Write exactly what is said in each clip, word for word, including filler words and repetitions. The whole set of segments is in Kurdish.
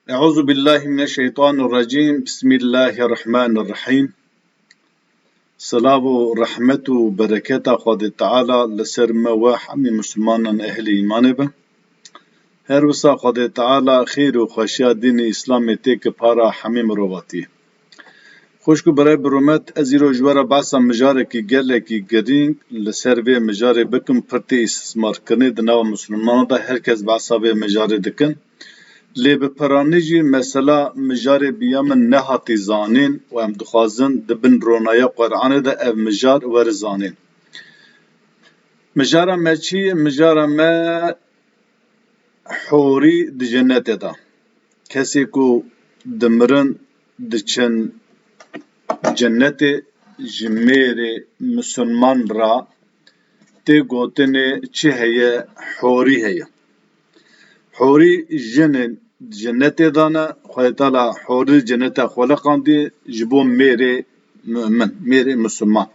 Euzu billahi mineşşeytanirracîm. Bismillahirrahmanirrahîm. Silav û rehmet û bereketa Xwedê Teala li ser me we hemî Mislimanan ehlê îmanê be. Her wisa Xwedê Teala xêr û xweşiya dînê Îslamê têke para hemî mirovatiyê. Xwişk û birayê bi rûmet, ez îro ji we re behsa mijarekî gelekî girîng li ser vê mijarê bikim, pir tê îstismarkirinê di nava Mislimanan de, her kes behsa vê mijarê dikin. Lê bi piranî jî mesela mijarê bi ya min nehatî zanîn û em dixwazin di bin ronaya Quranê de ev mijar were zanîn. Mijara me çi ye? Mijara me horî di cenetê de. Kesê ku dimirin diçin cenetê, ji mêrê misilman re tê gotinê çi heye? Horî heye. Horî jinên cenetê de ne, Xwedê Teala horî cenete xuliqandiye ji bo mêrê mumin, mêrê misilman.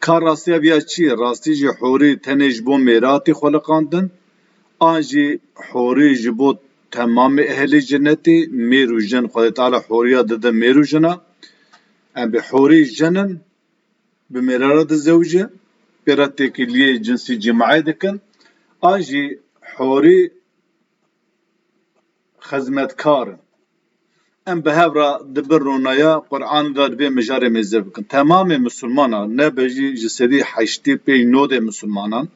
Ka rastiya viya çi ye? Rastî jî horî tenê ji bo mêra hatî xuliqandin, an jî horî ji bo temamê ehlê cenetê, mêr û jin, Xwedê Teala horiya dide mêr û jina. Em bi horî jin in, bi mêra re dizewicin, pê re têkiliyê cinsî cima'ê dikin, an jî horî xizmetkar in. Em bi hev re di bin ronaya Quran de di vê mijarê mêze bikin. Temamê misilmanan, ne be jî ji sedî heştê pênc nodê misilmanan,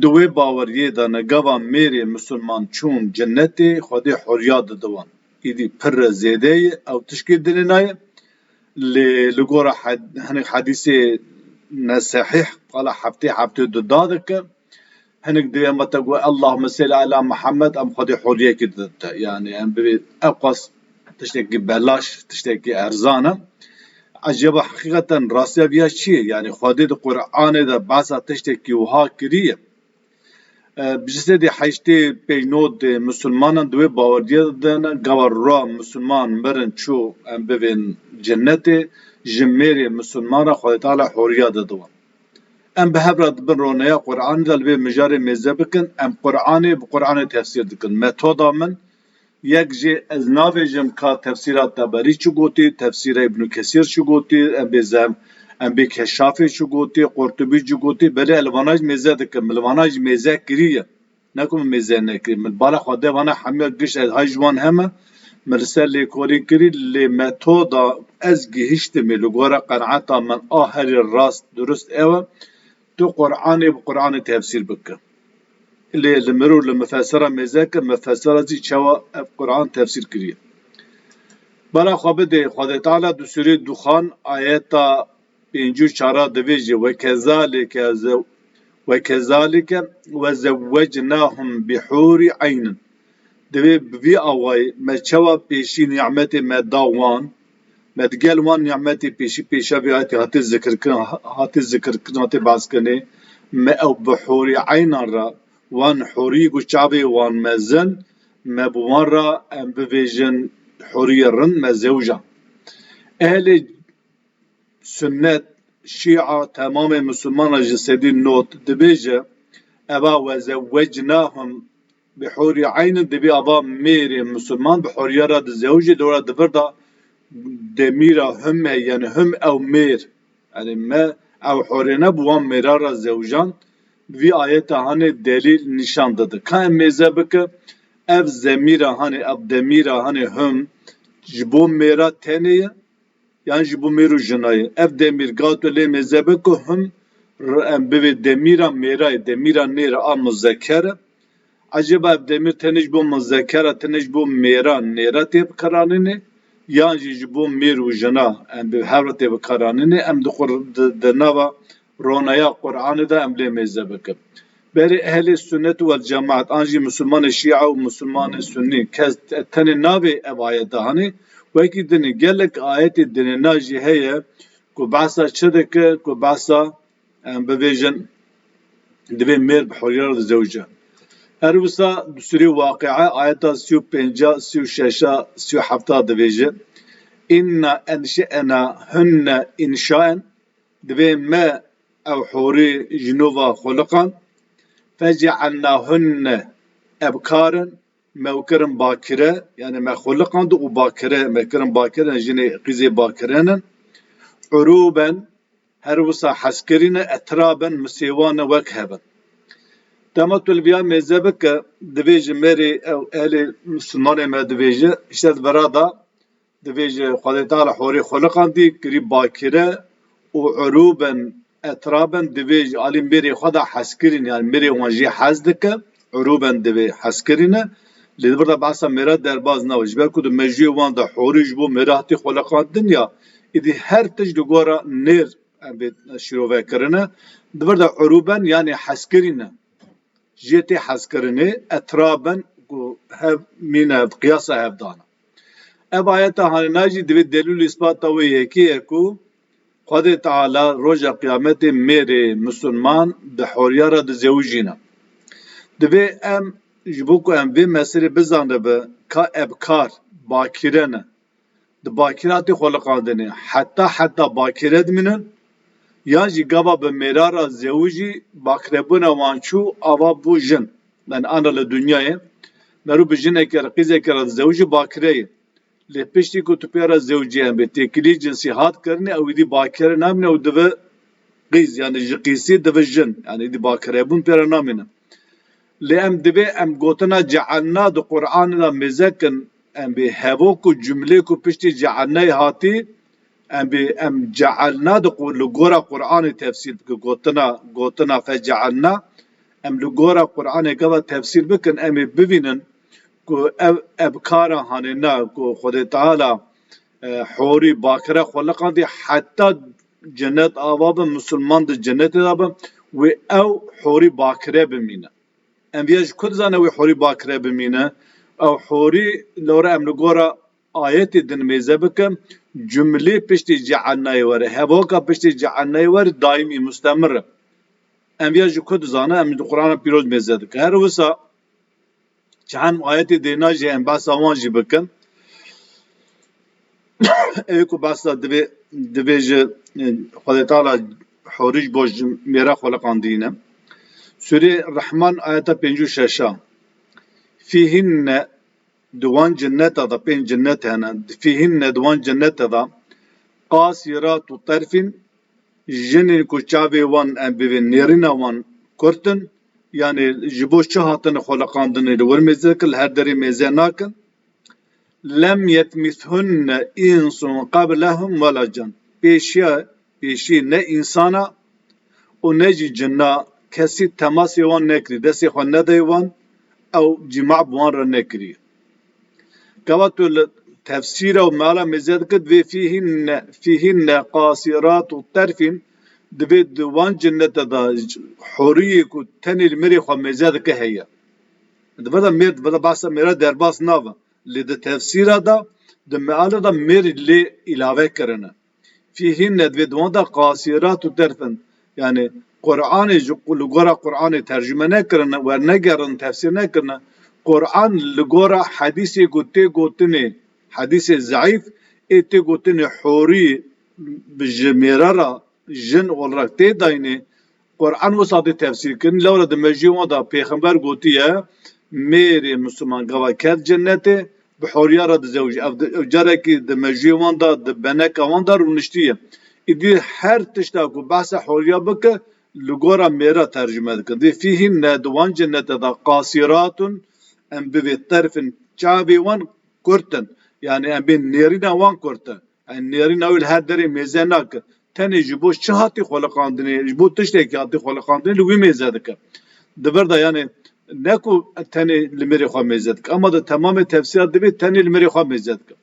di wê baweriyê de ne, gava mêrê misilman çûn cenetê, Xwedê horiya dide wan. Îdî pir re zêde ye, ew tişkê dinê nayê. Lê li gora hed-, hinek hedîsê nesehîh, qala heftê heftê du da dike. Hinek divê me te got, "Allahümme selli ala Muhammed", em Xwedê horiyekî didin te. Yani em bibê eqas tiştekî belaş, tiştekî erzan e. Eceba heqîqeten rastiya viya çi ye? Yani Xwedê di Qur'anê de behsa tiştekî wiha kiriye. E, bi ji sedî heştê pênc nod, e, misilmanan di wê baweriyê de ne, gava ra misilman mirin çû, em bivên cenetê, ji mêrê misilman re Xwedê Teala horiya dide wan. Em bi hev re di bin ronaya Qur'anê de li vê mijarê mêze bikin, em Qur'anê bi Qur'anê tefsîr dikin. Metoda min, yek jî ez navêjim ka tefsîra Teberî çi gotî, tefsîra Îbnû Kesîr çi gotî, em bê zem-, em bê Keşafê çi gotî, Qurtubî çi gotî, belê ez li vana jî mêze dikim, li vana jî mêze kiriye. Ne ku min mêze nekirî. Min bala xwe de vana hemiya giş ez hay ji wan heme, min li ser lêkolîn kirî, lê metoda ez gihiştimê li gora qenaeta min a herî rast, durust ew e, tu Qur'anê bi Qur'anê tefsîr bike. Lê li mirov li mifessira mêze ke, mifessira jî çawa ev Qur'an tefsîr kiriye. Bala xwe bidê, Xwedê Teala di sûrê Duxan ayeta pêncî û çar a divêje, "Ve kezalike ze-, ve kezalike ve zewwecnahum bi hûrî eynin." Divê bi vî awayî me çawa pêşî nîmetê me da wan, me digel wan nîmetê pêşî pêşa vê ayetê hate zikirkirin, hate zikirkirin, hate behskirinê, me ew bi hûrî eynan re, wan hûrî ku çavê wan mezin, me bi wan re em bivêjin hûriyê rind me zewjan. Ehlê sunnet, şîa, temamê misilmana ji sedî nod dibêje, eva "ve zewwecnahum bi hûrî eynin", divê ava mêrê misilman bi hûriya re dizewicê, lora di vir de demîra hum heye, yani hum ew mêr. Yani me ew hûrê ne bi wan mêra re zewjan, vî ayeta hanê delîl nîşan dide. Ka em mêze bike, ev zemîra hanê, ev demîra hanê hum ji bo mêra tenê ye, yan ji bo mêr û jina ye. Ev demîr, ga tu lê mêze bike, hum re-, em bivê demîra mêra ye, demîra nêr e, a muzekker e. Ecêba ev demîr tenê ji bo muzekker e, tenê ji bo mêra, nêra tê bikaranînê, yan jî ji bo mêr û jina, em bi hev re tê bikaranînê, em di Qur-, di, di nava ronaya Qur'anê de em lê mêze bikin. Berê ehlê sunnet wel cemaat, an jî misilmanê şîa û misilmanê sunnî, kes te-, tenê navê ev ayeta hanê, wekî dinê gelek ayetê dinê na jî heye, ku behsa çi dike, ku behsa, em bivêjin, divê mêr bi hûriya re dizewce. Her wisa di sûrê Waqi'a ayeta sî û pênc a, sî û şeş a, sî û heft a divêje, "Inna enşe'na hunne inşaen", divê me ew hûrî ji nû ve xuliqand, "fece'alnahunne ebkarin", me û kirin bakire, yani me xuliqand û bakire, me kirin bakire, jinê qîzê bakire ne. Urûben, her wisa hezkirîne, etraben, misêwane wek hev in. Dema tu li viya mêze bike, divê ji mêrê ew ehlê Misilmanê me divê ji, îşte di vera da, divê ji Xwedê Teala horê xuliqandî, kirî bakire û urûben, etraben, divê ji alî mêrê xwe de hezkirîne, yani mêrê wan jê hez dike, urûben divê hezkirîne. Lê di vir de behsa mêra derbaz nabe. Ji ber ku di mejiyê wan de horî ji bo mêra hatî xuliqandin ya, îdî her tişt li gora nêr em bê şîrove kirine. Di vir de urûben, yani hezkirîne. Jê tê hezkirinê, etraben ku hev mîne, qiyasa hev dana. Ev ayeta hanêna jî divê delîl û îspata wê yekê ye ku Xwedê Teala roja qiyametê mêrê misilman di horiya re dizewicîne. Divê em, ji bo ku em vê meselê bizanibe ka ebkar bakire ne, di bakire hatî xuliqandinê, heta heta bakire dimînin, yan jî gava bi mêra re zewicî, bakirebûna wan çû, ava bû jin. Yani ana li dinyayê, merû bi jinekê re, qîzekê re dizewicî, bakire ye. Lê piştî ku tu pê re zewicî, em bê têkilî cinsî hat kirinê, ew îdî bakire namîne û dibe qîz, yani ji qîsî dibe jin. Yani îdî bakirebûn pê re namîne. Lê em divê em gotina cealna di Qur'anê de mêze kin, em bê hevo ku cumlê ku piştî cealnayê hatî, em bê em cealna di Qur-, li gora Qur'anê tefsîr bikin. Gotina, gotina fecealna, em li gora Qur'anê gava tefsîr bikin, em ê bivînin ku ev, ev kara hanêna ku Xwedê Teala, e, horî bakire xuliqandî, heta cennet ava bin, misilman di cennetê de bin, wê ew horî bakire bimîne. Em viya ji ku dizane wê horî bakire bimîne? Ew horî, lewre em li gora ayetê din mêze bikin, cumlê piştî cealnayê were, hevoka piştî cealnayê were daîmî, mustemir e. Em viya ji ku dizane? Em di Qur'ana Pîroz mêze dikin. Her wisa çend ayetê dêna jî em behsa wan jî bikin. Ew ku behsa divê, divê ji, e, Xwedê Teala horî ji bo ji mêra xuliqandîne. Sûrê Rehman ayeta pêncî û şeş a. Fîhinne, di wan cinneta de, pênc cinnet hene, fîhinne, di wan cinneta de, qasîratu terfîn, jinên ku çavê wan, em bivê nêrîna wan kurt in, yani ji bo çi hatine xuliqandinê, li wir mêze dikin, li her derê mêze nakin. Lem yetmîshunne însun qablehum wela can. Pêşiya, pêşî ne însana û ne jî cinna kesî temasê wan nekirî, destê xwe nedayê wan, ew cîma bi wan re nekirî. Gava tu li tefsîra û meala mêze dikit, divê fîhinne, fîhinne qasîratu terfîn, divê di wan cinnete de horiyê ku tenê li mêrê xwe mêze dike heye. Di vir de mêr, di vir de behsa mêra derbas nabe. Lê di tefsîra de, di meala de mêr lê îlave kirine. Fîhînne, divê di wan de qasîrat û terf in. Yani Qur'anê ji, li gora Qur'anê tercüme nekirine, wernegerin, tefsîr nekirine. Qur'an li gora hedîsê ku tê gotinê, hedîsê zeîf, ê tê gotinê horî bi ji mêra re jin olarak tê dayînê, Qur'an wisa tê tefsîr kirin, lewra di mejiyê wan de pêxember gotiye, mêrê Misliman gava ket cennetê, bi horiya re dizewicî. Ev di, ev carekî di mejiyê wan de, di beneka wan de rûniştiye. Îdî her tişta ku behsa horiya bike, li gora mêra tercüme dikin. Dê fîhînne, di wan cennete de qasîratun, em bivê terfin, çavê wan kurt in. Yani em bê nêrîna wan kurt e. Yani nêrîna wî li her derê mêze nake. Tenê ji bo çi hatî xuliqandinê, ji bo tiştekî hatî xuliqandinê, li wî mêze dike. Di vir de yani ne ku tenê li mêrê xwe mêze dike. Ama di temamê tefsîra divê tenê li mêrê xwe mêze dike.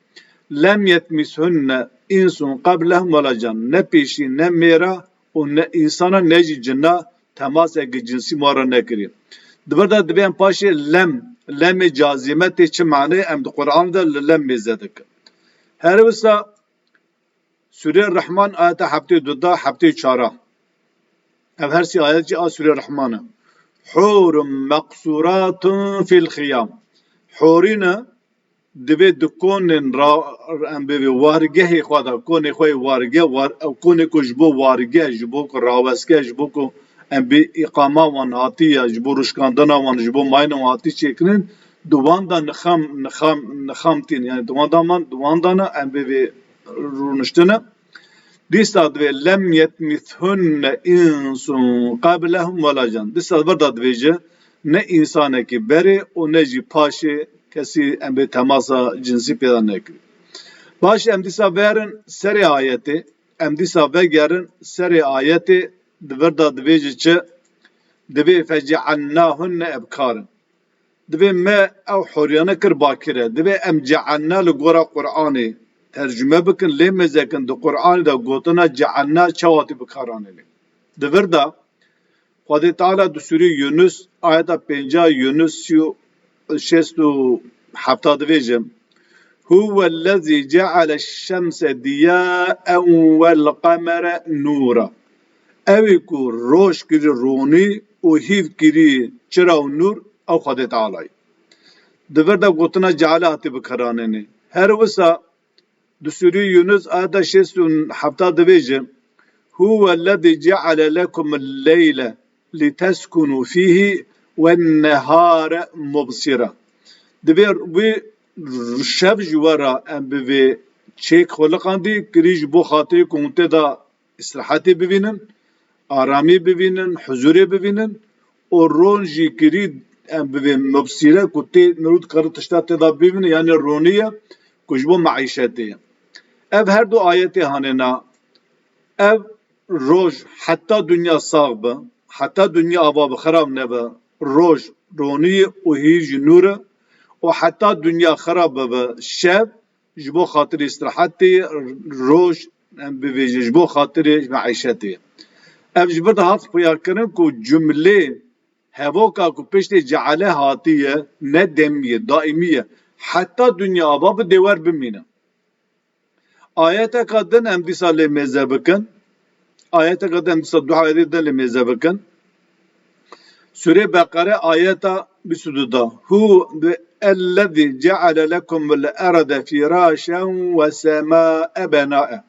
Lem yetmîshunne însun qablehum wela can. Ne pêşî, ne mêra û ne însana, ne jî cinna temaseke cinsî ma re nekiriye. Di vir de divê em paşê lem, lemê cazîme tê çi manê, em di Qur'an de li lem mêze dikin. Her wisa Sûrê Rehman ayeta heftê û du da, heftê û çar a. Ev her sê ayet jî a Sûrê Rehman e. Hûrun meqsûratun fil xiyam. Hûrî ne, divê di konên ra-, em bivê wargehê xwe de, konê xwe yê wargeh, war-, ew konê ku ji bo wargeh, ji bo ku rawestgeh, ji bo ku em bê îqama wan hatiye, ji bo rûşkandina wan, ji bo mayîna wan hatî çêkirin, Di wan de nixam, nixam, nixam tîn. Yani di wan de man, di wan de ne, em bê vê rûniştine. Dîsa divê lem yetmithunne insun qablehum wela can. Dîsa vir de divê jî ne însanekî berê û ne jî paşê kesî em bê temasa cinsî pêda nekirî. Baş em dîsa verin serê ayetê, em dîsa vegerin serê ayetê, di vir de divê jî çi? Divê fecealnahunne ebkarin. Divê me ew huriyane kir bakire. Divê em cealna li gora Qur'anê tercüme bikin, lê mêzekin di Qur'anê de gotina cealna çawa tê bikaranînê. Di vir de Xwedê Teala di Sûrê Yunus, ayeta pênca Yunus sî û şêst û hefta divêje, Huwellezî cealeş-şemse diyaen wel-qemere nûra. Ew ê ku roj kirî ronî û hîv kirî çira û nûr, ew Xwedê Teala ye. Di vir de gotina ceale hatî bikaranînê. Her wisa di Sûrê Yunus ayeta şêst û hefta divêje, Huwellezî ceale lekumul-leyle liteskunû fîhî wen-nehare mubsira. Divê wî şev ji we re em bivê çêk xwe liqandî, kirî ji bo xatirê ku hûn tê de îstirahetê bivînin, aramî bivînin, huzûrê bivînin û ron jî kirî em bivê mubsîre ku tê mirov dikare tişta tê de bivîne, yanî ronî ye ku ji bo meîşetê ye. Ev her du ayetê hanê na, ev roj heta dinya sax be, heta dinya ava be, xerab nebe, roj ronî ye û hîv jî nûr e û heta dinya xerab bibe, şev ji bo xatirê îstirahetê, roj, em bivêjin, ji bo xatirê meîşetê. Ev ji vir de hat xuyakirin ku cumlê hevoka ku piştê ceale hatiye, ne demî ye, daîmî ye. Heta dinya ava bi dêwer bimîne. Ayeteka din em dîsa lê mêze bikin. Ayeteka din em dîsa du ayetê din lê mêze bikin. Sûrê Beqere ayeta bîst û du de. Hu ellezî ceale lekumul erde fîraşen we semâe benâe.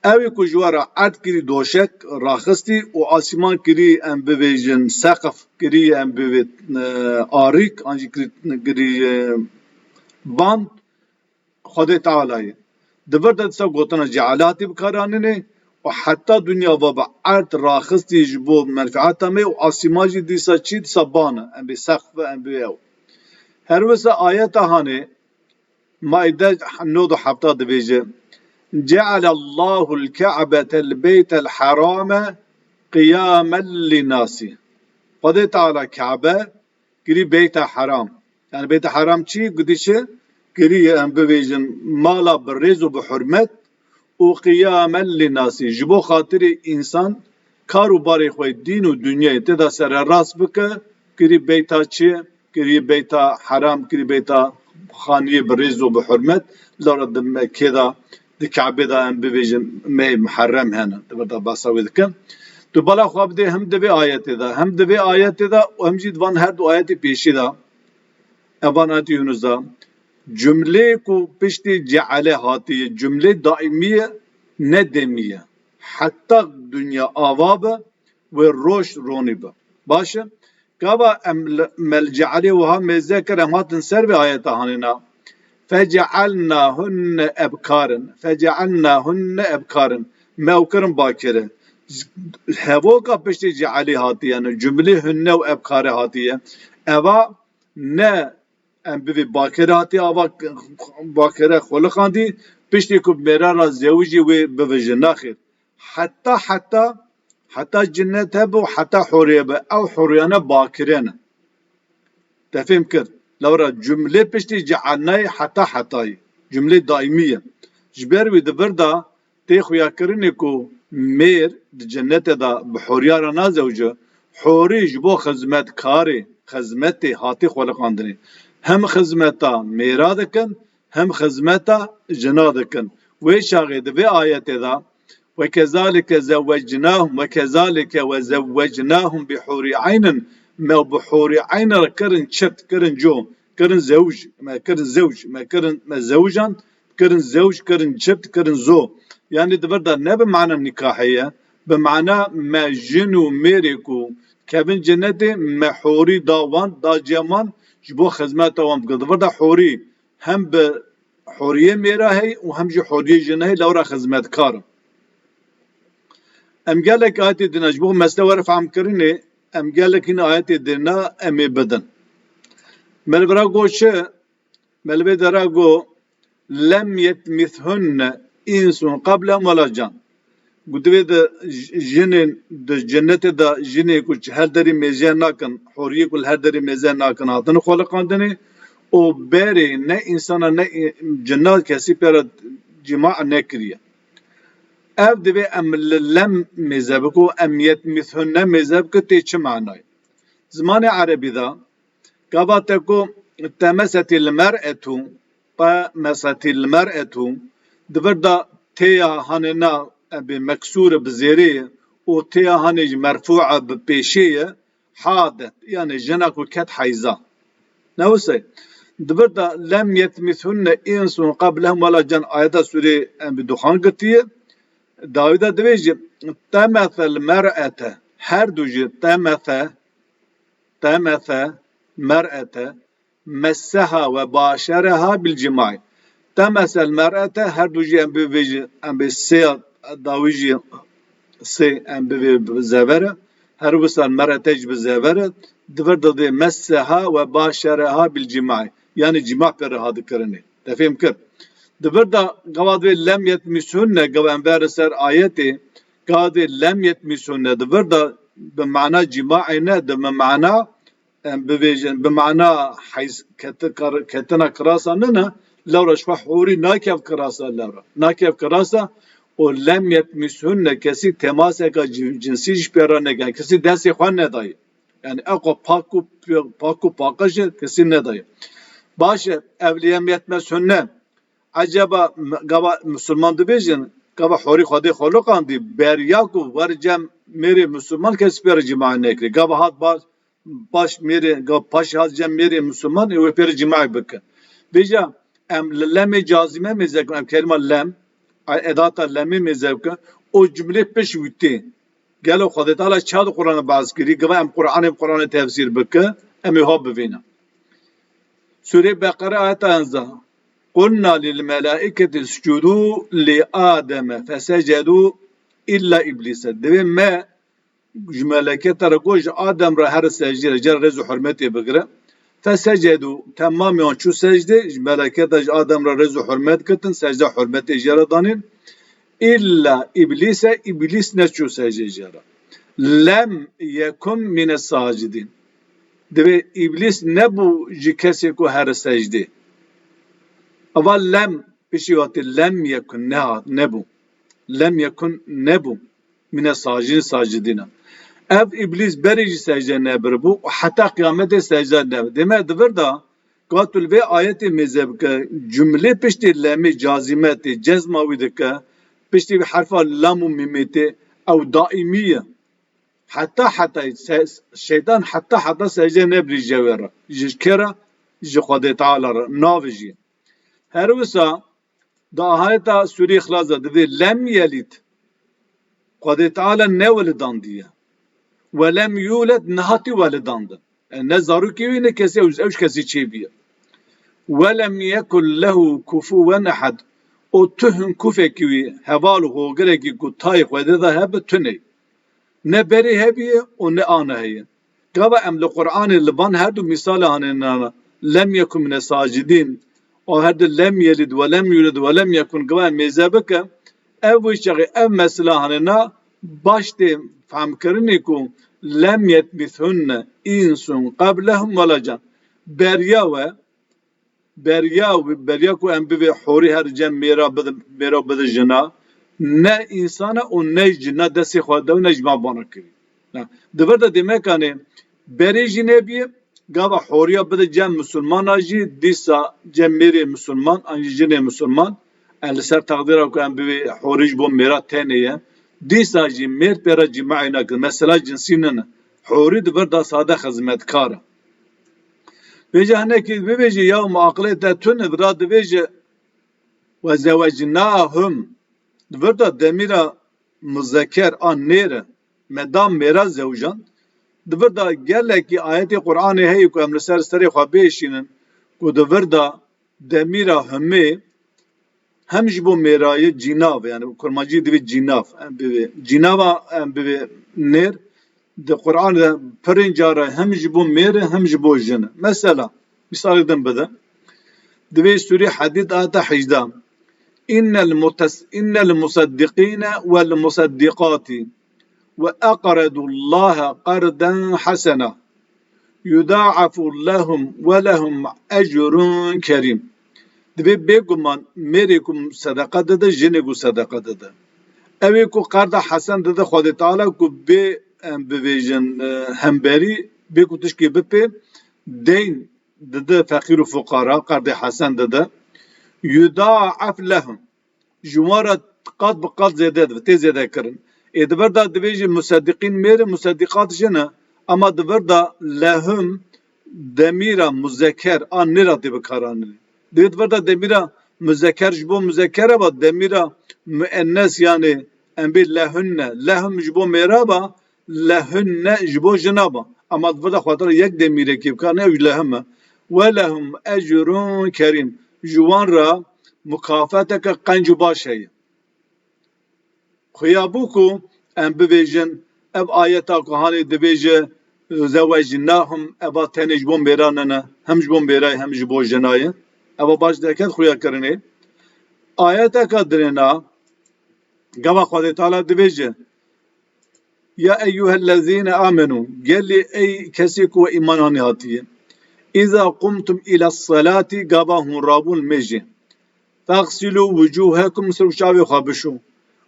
Ew ê ku ji we re erd kirî doşek raxistî û asîman kirî em bivêjin seqif, kirî em bivê, e, arîk, an jî kirî, kirî, e, band, Xwedê Teala ye. Di vir de dîsa gotina ceale hatî bikaranînê û heta dinya ve bi erd raxistî ji bo menfeeta me û asîma jî dîsa çi? Dîsa ban e. Em bê seqf be, em bê ew. Her wisa ayeta hanê Maîde nod û hefta divêje, Cealallahul Ke'betel Beytel Herame qiyamen linnasî. Xwedê Teala Ke'be kirî Beyta Heram. Yani Beyta Heram çi? Gudî çi? Kirî, em bivêjin, mala bi rêz û bi hurmet û qiyamen linnasî. Ji bo xatirê însan kar û barê xwe, dîn û dinyayê tê de sererast bike, kirî Beyta çi? Kirî Beyta Heram, kirî Beyta xaniyê bi rêz û bi hurmet. Lewra di Mekkê de di Ke'bê de em bivêjin mehê Muherrem hene. Di vir de behsa wê dikin. Tu bala xwe bidê hem di vê ayetê de, hem di vê ayetê de û hem jî di van her du ayetê pêşî de. Evan ayetê Yunus de. Cumlê ku piştî ceale hatiye, cumlê daîmî ye, ne demî ye. Heta dinya ava be, wê roj ronî be. Baş e? Gava em li, me li cealê wiha mêze kir, em hatin ser vê ayeta hanê na. Fecealnahunne ebkarin. Fecealnahunne ebkarin. Me ew kirin bakire. Hevoka piştî cealê hatiye, yani cumlê hunne û ebkare hatiye. Eva ne em bivê bakire hatiye, ava bakire xwe liqandî, piştî ku mêra re zewijî wê bivije. Naxêr. Heta, heta, heta cinnet hebe û heta huriye be. Ew huriyane bakire ne. Te fêm kir? Lewra cumlê piştî cealnayê heta hetayê. Cumlê daîmî ye. Ji ber wî di vir de tê xuyakirinê ku mêr di cennetê de bi huriya re nazewce, hurî ji bo xizmetkarê, xizmetê hatî xweliqandinê. Hem xizmeta mêra dikin, hem xizmeta jina dikin. Wê çaxê di vê ayetê de, "Ve kezalike zewwecnahum, ve kezalike ve zewwecnahum bi hurî eynin", me bi hurî eyne re kirin çift, kirin co, kirin zewj, me kirin zewj, me kirin, me zewjan, kirin zewj, kirin çift, kirin zo. Yani di vir de ne bi mana nikahê ye, bi mana me jin û mêrê ku kevin cennetê, me hurî da wan, da cem wan, ji bo xizmeta wan bikin. Di vir de horî hem bi horiyê mêra hey û hem jî horiyê jina hey lewra xizmetkar in. Em gelek ayetê dîna ji bo mesele were fehmkirinê, em gelek hîn ayetê dîna em ê bidin. Me li vira got çi? Me li vê dera got, "Lem yetmithunne insun qablehum wela can." Got, divê di j-, jinên di cennetê de jinê ku ji her derî mêze nakin, horiyê ku li her derî mêze nakin, hatine xweliqandinê û berê ne însana ne î-, cinna kesî pê re cima nekiriye. Ev divê em li lem mêze biko, em yetmithunne mêze bike tê çi manayê? Zimanê erebî de gava te ku temesetil mer'etu, temesetil mer'etu, di vir de têya hanê na, e, bi meksûr bi zêrê ye û têya hanê jî merfû e bi pêşê ye, hadet, yani jina ku ket heyza. Ne wisa ye? Di vir de lem yetmithunne insun qablehum wela can ayeta sûrê em bi Duhan girtiye. Dawî de divê jî temesel mer'ete, her du jî temese, temese mer'ete, messeha ve başereha bil cimai. Temesel mer'ete, her du jî em bi vê jî, em bi sê dawî jî sê em bi vê bi zevere. Her wisa mer'ete jî bi zevere. Di vir de dê messeha ve başereha bil cimai. Yani cima pê re hadikirinê. Te fêm kir? Di vir de gava divê lem yetmîsunne, gava em vere ser ayetê, gava divê lem yetmîsunne. Di vir de bi mana cima'ê ne, di bi mana, em bibêjin, bi mana heyz keti-, kar-, ketina kirasa ne ne, lewra ji xwe horî nakev kirasa lewra. Nakev kirasa û lem yetmîsunne kesî temaseka cin-, cinsî ji pê re neke, kesî destê xwe nedaye. Yani ew xwe pak û, pak û paqij e, kesî nedaye. Baş e, ev lem yetmîsunne. Eceba m-, gava Musulman dibêjin, gava horî Xwedê xwe liqandî, beriya ku wer cem mêrê Musulman kes pê re cima nekirî. Gava hat baş, baş mêrê, gav paş hat cem mêrê Musulman, ê wê pê re cima bike. Vêca em li lemê cazîme mêze ku em kelîma lem, ay edata lemê mêze bike, o cumlê pişt wî tê. Gelo Xwedê Teala çawa di Qur'anê behs kirî? Giva em Qur'anê bi Qur'anê tefsîr bike, em ê ha bivînin. Sûrê Beqere ayeta enza. "Qulna lil melaiketi iscudu li Ademe fesecedu illa iblise." Divê me ji meleketa re got, ji Adem re here secdê re, cere rêz û hurmetê bigire. Fesecedu, temamê wan çû secdê, ji meleketa ji Adem re rêz û hurmet girtin, secda hurmetê jê re danîn. Îlla îblîse, îblîs neçû secdê jê re. Lem yekun mîne sacidîn. Divê îblîs nebû ji kesê ku here secdê. Eva lem piştî hatî lem yekun nehat, nebû. Lem yekun nebû. Mîne sacîn sacidîne. Ev îblîs berê jî secde nebiribû û heta qiyametê secde nebir. Dême di vir de, ka tu li vê ayetê mêze bike, cumlê piştî lemê cazîme tê, cezma wî dike, piştî vê herfa lam û mîmê tê, ew daîmî ye. Heta heta se-, şeytan heta heta secde nebirî ji wê re. Ji kê re? Ji Xwedê Teala re. Navê jî. Her wisa, di ahayeta Sûrê Îxlas de divê lem yelîd. Xwedê Teala newelidandiye. Ve lem yûled, nehatiye welidandin. E, ne zarokê wî ne kesê ew, ew ji kesî çêbûye. Ve lem yekun lehu kufuwen ehad. Û tu hin kufekî wî, heval û hogirekî ku tayê Xwedê de hebe, tune. Ne berê hebûye û ne ana heye. Gava em li Qur'anê li van her du mîsala hanê nana, lem yekun mine sacidîn, û her du lem yelid ve lem yulid ve lem yekun, gava em mêze bike, ev wê çaxê ev mesela hanê na baş tê fehmkirinê ku lem yetmithunne insun qablehum wela can. Beriya we, beriya, beriya ku em bivê horî her cem mêra bide, mêra bide jina, ne însana û ne jina destê xwe de û ne ji me vana kirî. Na, di vir de dêmekanê berê jî nebîye, gava horiya bide cem misilmana jî, dîsa cem mêrê misilman an jî jinê misilman, em li ser teqdîra ku em bivê horî ji bo mêra tenê ye, dîsa jî mêr pê re cima'ê nakin. Mesela cinsî nine. Horî di vir de sade xizmetkar e. Vêca hinekî bibêje, ya muaqilê te tune, vira dibêje, "Ve zewecnahum." Di vir de demîra muzeker a nêr e. Me da mêra zewjan. Di vir de gelekî ayetê Qur'anê heye ku em li ser serê xwe bêşînin ku di vir de demîra humê hem ji bo mêrayê cînav, yani kurmancî divê cînav em bivê. Cînava em bivê nêr, di Qur'anê de pirên cara hem ji bo mêr e, hem ji bo jin e. Mesela, mîsalek din bide. Divê Sûrê Hadîd ayeta hejdeh. Innel mutes-, innel musaddiqîne wel musaddiqatî ve aqredullaha qarden hasena. Yuda'afu lehum ve lehum ecrun kerîm. Divê bêguman mêrê ku sedeqa dide, jinê ku sedeqa dide. Ew ê ku qerda hesen dide Xwedê Teala ku bê, em bivêjin, e, hemberî, bê ku tişkê bipê, deyn dide feqîr û fuqara, qerdê hesen dide. Yuda'af lehum. Ji wan re qat bi qat zêde dibe, tê zêdekirin. Ê di vir de divê jî museddiqîn mêr e, museddiqat jin e. Ama di vir de lehum demîra muzeker a nêra tê bikaranîn. Divê di vir de demîra muzeker ji bo muzeker e, ba demîra muennes, yani em bê lehunne. Lehum ji bo mêra ba, lehunne ji bo jina ba. Ama di vir de xwatir yek demîrekê bikaranîn, ew lehum e. Ve lehum ecrun kerîm. Ji wan re mukafeteke qenc û baş heye. Xuya bû ku em bibêjin, ev ayeta ku hanê dibêje, "Zewecnahum", eva tenê ji bo mêra nene, hem ji bo mêra ye, hem ji bo jina ye. Eva baş derket xuya kirinê. Ayeteka dirêna, gava Xwedê Teala dibêje, "Ya eyyuhellezîne amenu", gelî ey kesê ku we îman anî hatiye. "Îza qumtum îles salati", gava hûn rabûn mêjê. "Fexsilû wucûhekum", ser û çavê xwe bişo.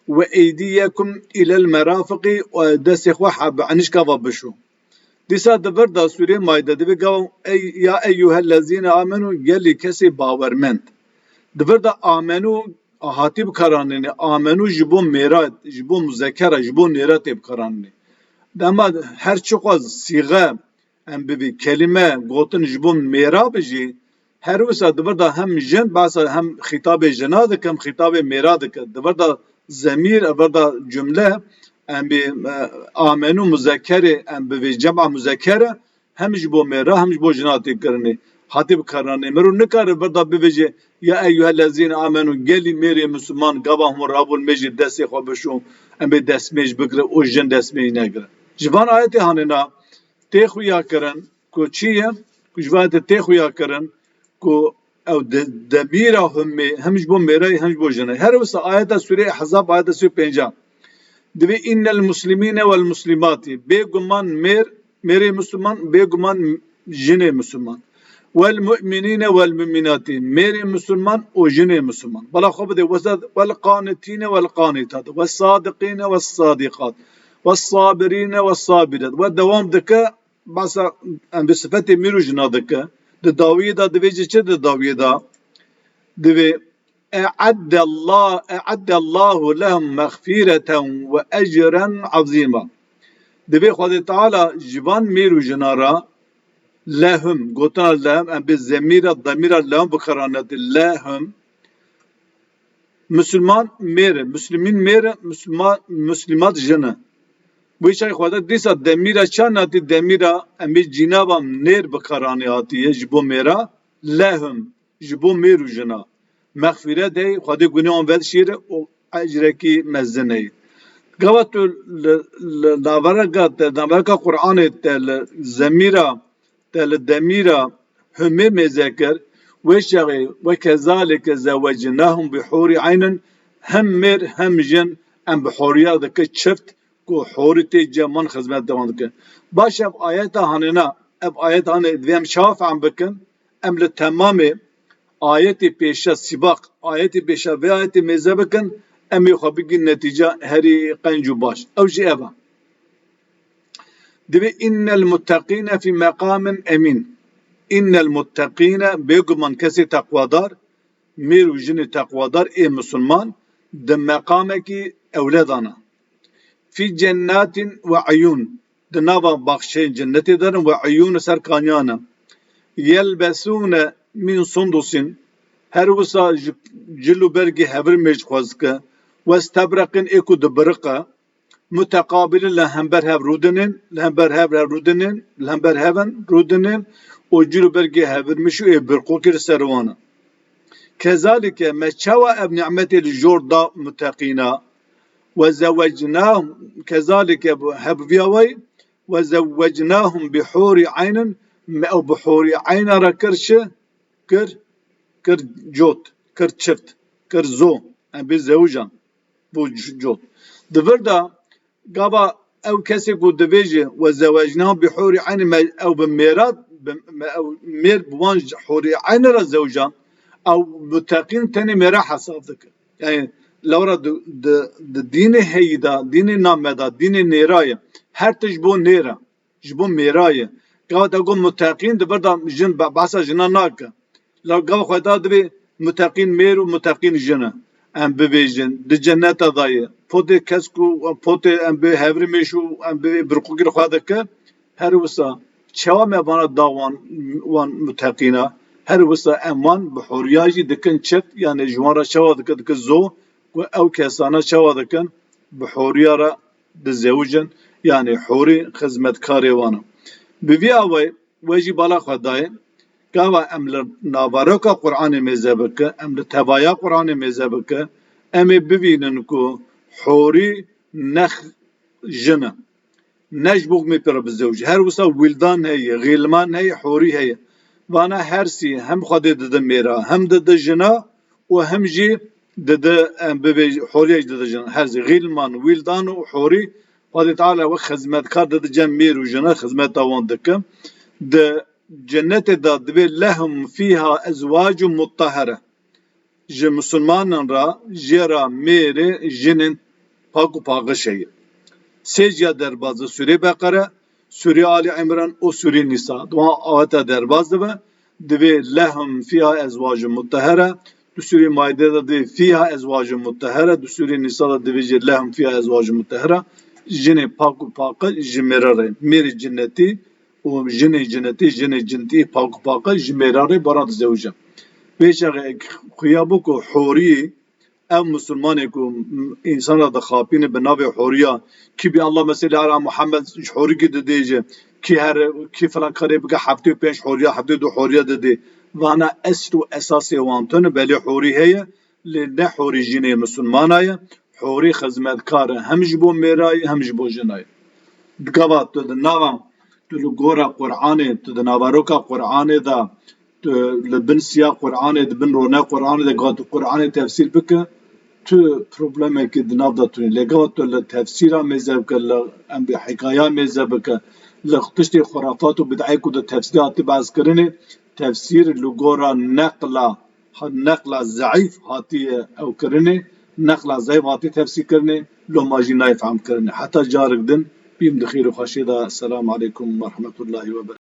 "Ve eydiyekum îlel merafiqî", û destê xwe he-, bi enişka ve bişo. Dîsa di vir de Sûrê Maîde divê gava, "Ey, ya eyyuhellezîne amenu", gelî kesê bawermend. Di vir de amenu hatî bikaranîne, amenu ji bo mêra, ji bo muzekera, ji bo nêra tê bikaranîne. Dema her çiqas sîxe, em bibî kelîme gotin ji bo mêra bi jî, her wisa di vir de hem jin behsa hem xîtabê jina dike, hem xîtabê mêra dike. Di vir de zemîr, e vir de cumle, em bê, e, amenu muzekerê, em bivê cema muzekere, hem ji bo mêra, hem ji bo jina tê kirinê. Hatî bikaranê. Mirov nikare vir de bivêje, "Ya eyyuhellezîne amenu", gelî mêrê Misliman, gava hûn rabûn mêjê destê xwe bişo, em bê destmêj bigire û jin destmêj negire. Ji van ayetê hanêna tê xuya kirin ku çi ye? Ku ji van ayetê tê xuya kirin ku ew de-, demîra humê hem ji bo mêrayê hem ji bo jinê. Her wisa ayeta Sûrê Ehzab, ayeta sî û pênc. Divê innel muslimîne wel muslimâtî. Bêguman mêr, mêrê Misliman, bêguman jinê Misliman. Wel mu'minîne wel mu'minâtî. Mêrê Misliman û jinê Misliman. Bala xwe bide wesa, wel qanitîne wel qanitât. Wel sadiqîne wel sadîqat. Wel sabirîne wel sabîrat. Wel dewam dike, behsa em bi sifetê mêr û jina dike. Di dawiyê de divê jî çi di dawiyê de? Divê e'addellah-, e'addellahu lehum mexfireten ve ecren azîma. Divê Xwedê Teala ji van mêr û jina re lehum, gotina lehum, em bi zemîra, demîra lehum bikaranîne, lehum, Musulman mêr e, Muslimîn mêr e, Musulman, Muslimat jin e. Wê çay xwe de dîsa demîra çand hatî, demîra em ê cînaba nêr bikaranî hatiye ji bo mêra, lehum, ji bo mêr û jina. Mexfîret ey, Xwedê gunê wan vedişîre û ecrekî mezin ey. Gava tu li, li navereka te, navereka Qur'anê te li zemîra te li demîra humê mêze kir, wê çaxê, "Ve kezalike zewecnahum bi hûrî eynin", hem mêr hem jin em bi hûriya dike çift ku hûrî tê cem wan xizmet dewan dike. Baş ev ayeta hanêna, ev ayet hanê divê em çawa fehm bikin, em li temamê ayetê pêşe sîbaq, ayetê pêşe vê ayetê mêze bikin, em ê xwe bigin netîca herî qenc û baş. Ew jî ev e. Divê innel mutteqîne fî meqamin emîn. Innel mutteqîne, bêguman kesê teqwadar, mêr û jinê teqwadar ê misilman, di meqamekî ewle de ne. Fî cennatin ve uyûn, di nava baxçeyên cennetê de ne, ve uyûn, ser kaniyan e. Yelbesûne min sundusin, her wisa ji cil û bergê hevir mêj xwez dike, we stebreqin, ê ku dibiriqe, muteqabilin li hember hev rûdinin, li hember hev re rûdinin, li hember hev in rûdinin û cîr û bergê hevirmiş û ê birqokî li ser wan in. Kezalike me çawa ev nîmetê li jor da muteqîna? Ve zewecnahum, kezalike bi, heb viya wayî, ve zewecnahum bi hûrî eynin, me ew bi hûrî eyna re kir çi? Kir, kir cot, kir çift, kir zo. Em bê zewjan. Bû c-, cot. Di vir de gava ew kesê ku divêje, "Ve zewecnahum bi hûrî eynin", me ew bi mêra, bi, me ew mêr bi wan j-, hûrî eyni re zewjan, ew muteqîn tenê mêra hesab dike. Yani, lewra di, di, di dînê heyî de, dînê name de, dînê nêra ye. Her tişt ji bo nêr e. Ji bo mêra ye. Gava te got muteqîn, di vir de jin be-, behsa jina nake. La gava Xweda divê muteqîn mêr û muteqîn jin e. Em bibêjin, di cenneta de ye. Potê kes ku, potê em bê hevrimêş û em bê birqokî li xwe dike, her wisa çawa me vana da wan, wan muteqîna? Her wisa em wan bi horiya jî dikin çift, yani ji wan re çawa dikin, dikin zo, ku ew kesana çawa dikin? Bi horiya re dizewicin, yani hûrî xizmetkarê wan in. Bi vî awayî we jî bala xwe dayê, gava em li naveroka Qur'anê mêze bike, em li tevaya Qur'anê mêze bike, em ê bibînin ku hûrî nex jin e. Ne ji bo me pir bizewicî. Her wisa wîldan heye, xîlman heye, hûrî heye. Vana her sî hem Xwedê dide mêra, hem dide jina û hem jî dide, em bibê, horiya jî dide jin. Her zî xîlman, wîldan û horî Xwedê Teala wek xizmetkar dide cem mêr û jina xizmeta wan dike. Di cennetê de divê lehum fîha ezwacun mutahhara. Ji misilmanan re jê re mêrê jinên pak û paqij heye. Sê jî ya derbaz di Sûrê Beqere, Sûrê Alî Îmran û Sûrê Nîsa. Di wan aweta derbaz dibe, divê lehum fîha ezwacun mutehhere. Di Sûrê Maîde de divê fîha ezwacun mutehhere. Di Sûrê Nîsa de divê jî lehum fîha ezwacun mutehhere. Jinê pak û paqij ji mêra re. Mêrê cinnetî û jinê cinnetî, jinê cinnetî pak û paqij ji mêra re bara dizewicin. Vê çaxê xuya bû ku horî ev misilmanê ku, m-, însan re dixapîne bi navê horiya, kî bi Allahümme selli ala Muhammed ji horikî didê jî, kî her, kî filan karê bike heftê û pênc horiya, heftê û du horiya didê. Vana esl û esasê wan tune, belê horî heye, lê ne horî jinê misilmana ye, horî xizmetkar e, hem ji bo mêra ye, hem ji bo jina ye. Gava tu di nava, tu li gora Qur'anê, tu di naveroka Qur'anê de, tu li bin siya Qur'anê, di bin rone Qur'anê de, gava tu Qur'anê tefsîr bike, tu problemekî di nav de tune. Lê gava tu li tefsîra mêze bike, li em bê hikaya mêze bike, li tiştê xurafat û bid'ê ku di tefsîrê hatî behs kirinê, tefsîr li gora neqla, ha, neqla zeîf hatiye ew kirinê, neqla zeîf hatiye tefsîr kirinê, loma jî nayê fehm kirinê. Heta carik din, bîm di xêr û xweşiyê de. Selamu aleykum ve rahmetullahi ve berekatuhu.